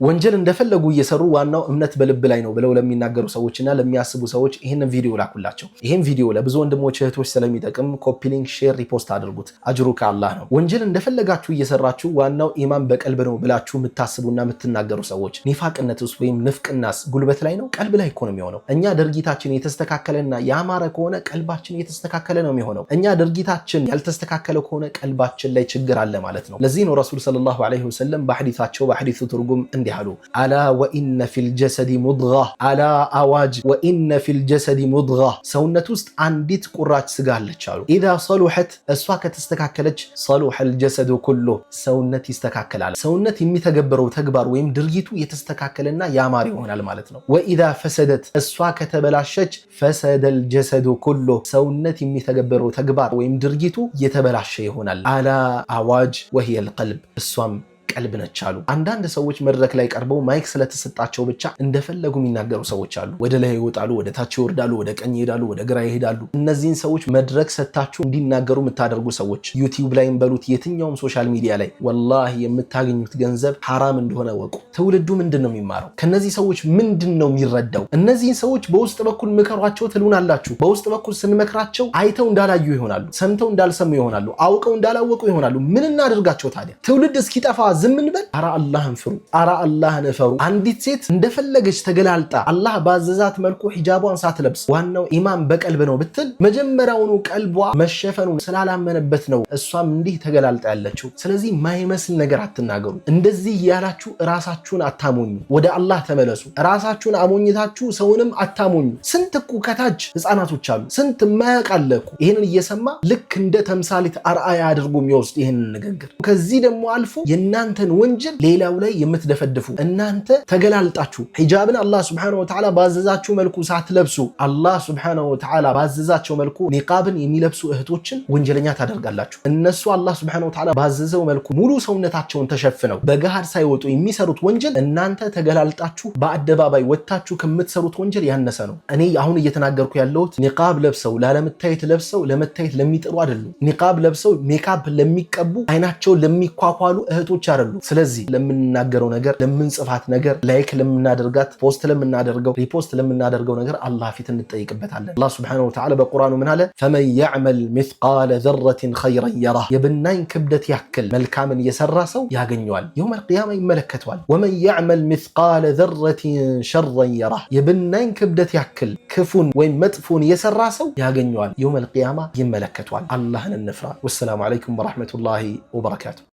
ወንጀል እንደፈለጉ እየሰሩ ዋናው እምነት በልብ ላይ ነው ብለው ለሚናገሩ ሰዎችና ለሚያስቡ ሰዎች ይህንን ቪዲዮ ላኩላቸው። ይህም ቪዲዮ ለብዙ ወንድሞች እህቶች ስለሚጠቅም copy link፣ share፣ repost አድርጉት። አጅሩ ከአላህ ነው። ወንጀል እንደፈለጋችሁ እየሰራችሁ ዋናው ኢማን በቀልብ ነው ብላችሁ የምታስቡና የምትናገሩ ሰዎች ኒፋቅነት ውስጥ ወይም ንፍቅናስ ጉልበት ላይ ነው? ቀልብ ላይ እኮ ነው የሚሆነው። እኛ ድርጊታችን የተስተካከለና ያማረ ከሆነ ቀልባችን የተስተካከለ ነው የሚሆነው። እኛ ድርጊታችን ያልተስተካከለ ከሆነ ቀልባችን ላይ ችግር አለ ማለት ነው። ለዚህ ነው ረሱል ሰለላሁ ዐለይሂ ወሰለም በሐዲታቸው በሐዲሱ ትርጉም እንዲህ አሉ፣ ألا وإن في الجسد مضغة፣ ألا አዋጅ፣ وإن في الجسد مضغة፣ ሰውነት ውስጥ አንዲት ቁራጭ ስጋ አለች አሉ። إذا صلحت፣ እሷ ከተስተካከለች፣ صلح الجسد كله፣ ሰውነት ይስተካከላል። ሰውነት የሚተገበረው ተግባር ወይም ድርጊቱ የተስተካከለና ያማረ ይሆናል ማለት ነው። وإذا فسدت፣ እሷ ከተበላሸች፣ فسد الجسد كله፣ ሰውነት የሚተገበረው ተግባር ወይም ድርጊቱ የተበላሸ ይሆናል። ألا አዋጅ፣ وهي القلب፣ እሷም ቀልብ ነች አሉ። አንዳንድ ሰዎች መድረክ ላይ ቀርበው mic ስለተሰጣቸው ብቻ እንደፈለጉ የሚናገሩ ሰዎች አሉ። ወደ ላይ ይወጣሉ፣ ወደ ታች ይወርዳሉ፣ ወደ ቀኝ ይሄዳሉ፣ ወደ ግራ ይሄዳሉ። እነዚህን ሰዎች መድረክ ሰጥታችሁ እንዲናገሩ የምታደርጉ ሰዎች ዩቲዩብ ላይም በሉት የትኛውም social media ላይ ወላሂ የምታገኙት ገንዘብ ሐራም እንደሆነ እወቁ። ትውልዱ ምንድን ነው የሚማረው? ከነዚህ ሰዎች ምንድን ነው የሚረዳው? እነዚህን ሰዎች በውስጥ በኩል ምከሯቸው ትሉናላችሁ። በውስጥ በኩል ስንመክራቸው አይተው እንዳላዩ ይሆናሉ፣ ሰምተው እንዳልሰሙ ይሆናሉ፣ አውቀው እንዳላወቁ ይሆናሉ። ምን እናደርጋቸው ታዲያ? ትውልድ እስኪጠፋ ዝም እንበል? አረ አላህን ፍሩ፣ አረ አላህን እፈሩ። አንዲት ሴት እንደፈለገች ተገላልጣ አላህ ባዘዛት መልኩ ሂጃቧን ሳትለብስ ዋናው ኢማን በቀልብ ነው ብትል መጀመሪያውኑ ቀልቧ መሸፈኑን ስላላመነበት ነው እሷም እንዲህ ተገላልጣ ያለችው። ስለዚህ ማይመስል ነገር አትናገሩ። እንደዚህ እያላችሁ ራሳችሁን አታሞኙ። ወደ አላህ ተመለሱ። ራሳችሁን አሞኝታችሁ ሰውንም አታሞኙ። ስንት እኮ ከታች ህፃናቶች አሉ። ስንት የማያውቅ አለ እኮ ይህንን እየሰማ ልክ እንደ ተምሳሌት አርአያ አድርጎ የሚወስድ ይህንን ንግግር። ከዚህ ደግሞ አልፎ የእናንተን ወንጀል ሌላው ላይ የምትደፈድፉ፣ እናንተ ተገላልጣችሁ ሂጃብን አላህ ሱብሓነሁ ወተዓላ ባዘዛችሁ መልኩ ሳትለብሱ አላህ ሱብሓነሁ ወተዓላ ባዘዛቸው መልኩ ኒቃብን የሚለብሱ እህቶችን ወንጀለኛ ታደርጋላችሁ። እነሱ አላህ ሱብሓነሁ ወተዓላ ባዘዘው መልኩ ሙሉ ሰውነታቸውን ተሸፍነው በገሃድ ሳይወጡ የሚሰሩት ወንጀል እናንተ ተገላልጣችሁ በአደባባይ ወጥታችሁ ከምትሰሩት ወንጀል ያነሰ ነው። እኔ አሁን እየተናገርኩ ያለሁት ኒቃብ ለብሰው ላለመታየት ለብሰው ለመታየት ለሚጥሩ አይደሉም። ኒቃብ ለብሰው ሜካፕ ለሚቀቡ፣ አይናቸውን ለሚኳኳሉ እህቶች አይደሉም። ስለዚህ ለምንናገረው ነገር፣ ለምንጽፋት ነገር፣ like ለምናደርጋት፣ post ለምናደርገው፣ repost ለምናደርገው ነገር አላህ ፊት እንጠይቅበታለን። አላህ ሱብሓነሁ ወተዓላ በቁርአኑ ምን አለ? فمن يعمل مثقال ذرة خيرا يره፣ የብናኝ ክብደት ያክል መልካምን የሰራ ሰው ያገኘዋል፣ የውመል ቂያማ ይመለከተዋል። ومن يعمل مثقال ذرة شرا يره፣ የብናኝ ክብደት ያክል ክፉን ወይም መጥፎን የሰራ ሰው ያገኘዋል፣ የውመል ቂያማ ይመለከተዋል። አላህን እንፍራ። والسلام عليكم ورحمة الله وبركاته።